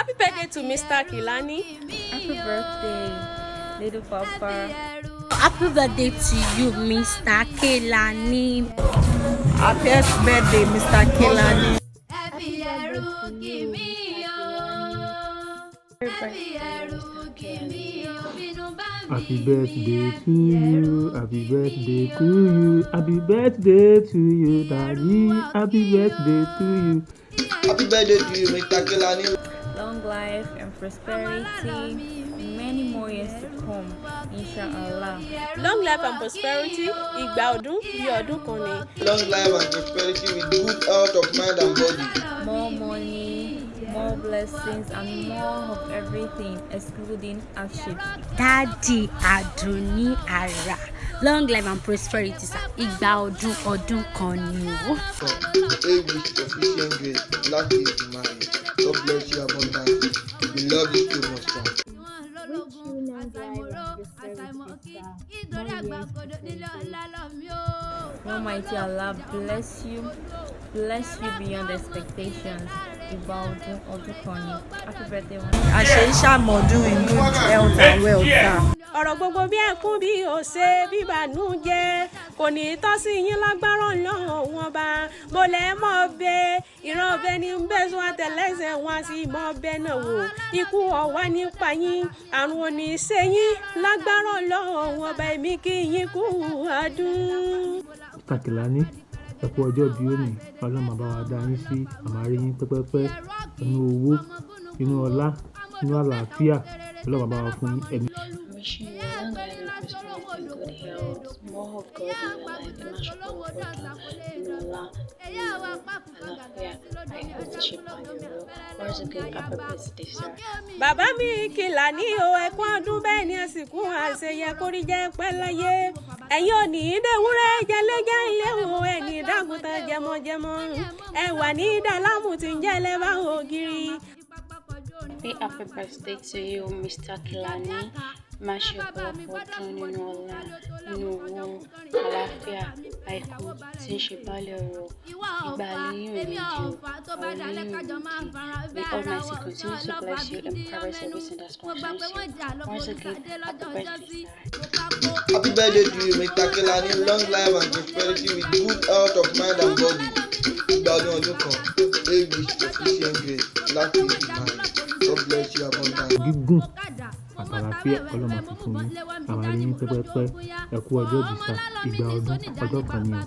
Happy birthday to Mr. Kilani. Happy birthday, little papa. Happy birthday to you, Mr. Kelani. Happiest birthday, Mr. Kelani. Ẹbí ẹrú kì mí o, ẹbí ẹrú kì mí o, bínú bá ń bí Happy mi. Birthday to you, happy birthday to you, happy birthday to you, Daddy, happy birthday to you. Happy birthday to you, Mr. Kelani. Long life and prosperity, many more years to come, inshallah. Long life and prosperity, ìgbà ọdún bí ọdún kan ni. Long life and prosperity with good health of mind and body. More money, more blessings, and more of everything, excluding hardship. Daddy Adunni Ara. Long life and prosperity, sir. Ìgbà ọdún ọdún kan ni o. Age with sufficient grace láti Èdùmàrè. God bless you abundantly. We love you so much, sir. Wish you long life and prosperity, sir. More years to celebrate. Almighty Allah bless you beyond expectations. Ìgbà ọdún ọdún kan ni. Happy birthday once. Àṣèyíṣàmọ́dún in good health and wealth, sir. Ọ̀rọ̀ gbogbo bí ẹkún, bí òṣè, bí ìbànújẹ́ kò ní tọ́ sí yín lágbára Ọlọ́run Ọba. Mo lẹ̀ mọ́ bẹ́ ìran ọbẹ̀ ní bẹ́ẹ̀ sún àtẹlẹsẹ̀ wọn sì mọ́ bẹ́ẹ̀ náà wò. Ikú ọ̀wá nípa yín, àrùn ò ní ṣe yín lágbára Ọlọ́run Ọba. Èmi kí yín kú ọdún. Mr. Kelani, ẹ kú ọjọ́ ìbí òní. Ọlọ́run máa bá wa dá yín sí, àmàrí yín pẹ́pẹ́pẹ́ inú owó, inú ọlá, inú àlàáfíà. Ọlọ́run máa bá wa fún yín ẹ̀mí. I'm wishing you long life and prosperity, good health, more of God in your life, ẹ máa ṣe ọ̀pọ̀lọpọ̀ ọdún nínú ọlá, nínú owó, àlàáfíà, àìkú tí ṣe pàdé ọ̀rọ̀. Once again, happy birthday, sir. Bàbá mi Kìlání o, ẹkún ọdún bẹ́ẹ̀ ni, àsìkò àṣeyẹ kórí jẹ́ pẹ́ láyé. Ẹ̀yin ò ní dẹ̀wúrẹ́ jẹlẹ́jẹ́ ilé wo, ẹ̀ní dàgùntàn jẹmọ́jẹmọ́, ẹ wà ní dàlámù tí ń jẹ́ lẹ́bàá ògiri. Happy happy birthday to you, Mr. Kilani. Máa ṣe ọ̀pọ̀lọpọ̀ ọdún nínú ọlá, nínú owó, àlàáfíà, àìkú tí ń ṣe baálé ọrọ̀. Ìgbà yín ò ní di o, ọ̀rọ̀ yín ò ní di. May Almighty continue to bless you and progress everything that concerns you. Once again, happy birthday, sir. Happy birthday to you, Mr. Kelani. Long life and prosperity with good health of mind and body. Ìgbà ọdún ọdún kan, age with sufficient grace láti Èdùmàrè. God bless you abundantly. Gígùn àtàlàáfíà Ọlọ́run máa fi fún yín, àmàrí yín pẹ́pẹ́pẹ́. Ẹ kú ọjọ́ ìbí, sir. Ìgbà ọdún ọdún kan ni o.